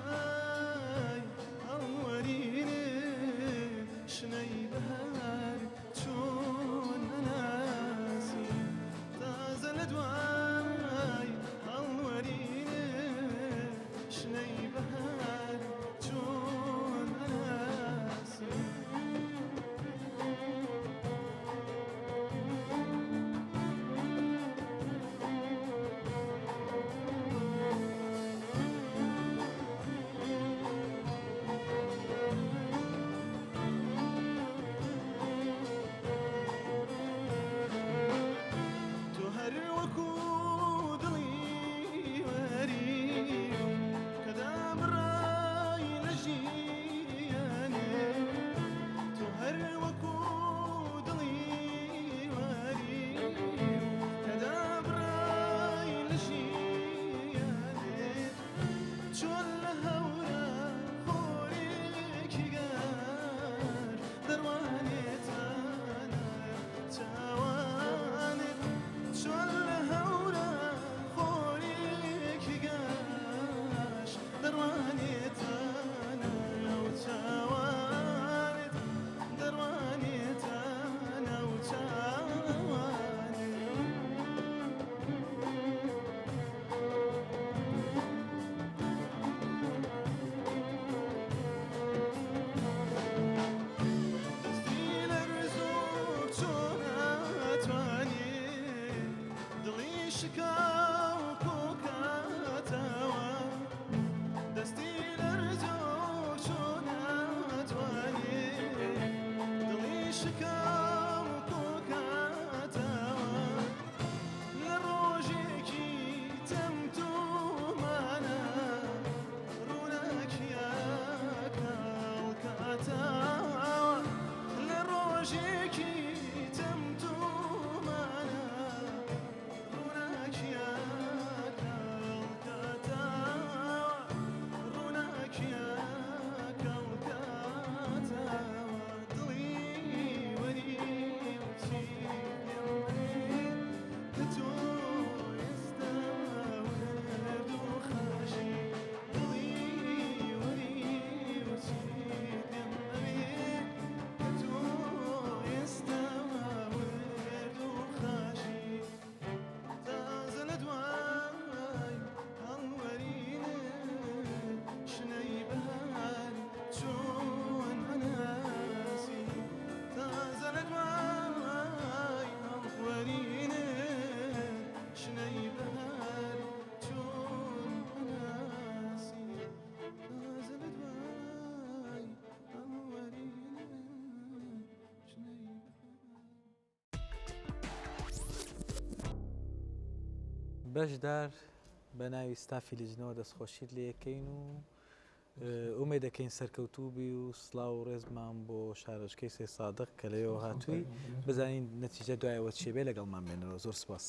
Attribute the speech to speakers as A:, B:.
A: دوای هەڵوەرینێ شنەی بەهار چۆن ئەناسی تازە لە دوای هەڵوەرینێ شنەی بەهار چۆن ئەناسی. تۆ هەر وەکو دڵی وەری کە دابڕای لە ژیانێ تۆ هەر وەکو دڵی وەری کە دابڕای لە ژیانێ چۆن لە هەورە خۆرێکی گەر دەڕوانێتانە چاوانت چۆن لە هەورە خۆرێکی گەش دەڕوانێتانە چاوانت دەڕوانێتانە چاوانت. دەستی لەرزۆک چۆن ئەتوانێ دڵی شکاو کۆکاتەوە دەستی لەرزۆک چۆن ئەتوانێ دڵی شکاو کۆکاتەوە لە ڕۆژێکی تەم تۆمانە ڕووناکیەکە هەڵکاتەوە لە ڕۆژێکی تەم تۆمانە ڕووناکیەکە هەڵکاتەوە ڕووناکیەکە هەڵکاتەوە دڵی وەری و چی پێم بڵێ کە تۆ ئێستا ورد و خاشی دڵی وەری و چی پێم ئەوێ کە تۆ ئێستا ورد و خاشی تازە لە دوای هەڵوەرینێ شنەی بەهار چۆن ئەناسی تازە لە دوای هەڵوەرینێ شنەی بەهار چۆن ئەناسی تازە لە دوای هەڵوەرینێ شنەی بەهار.
B: بەشدار بە ناوی ستافی لیژنەوە دەستخۆشیت لێ ئەکەین و ئومێد دەکەین سەرکەوتوو بی و سڵاو و ڕێزمان بۆ شارۆچکەی سەیدسادق کە لەوێوە هاتووی بزانین نەتیجە دوایەوە چیە بێ لەگەڵمان بێنەوە زۆر سپاس.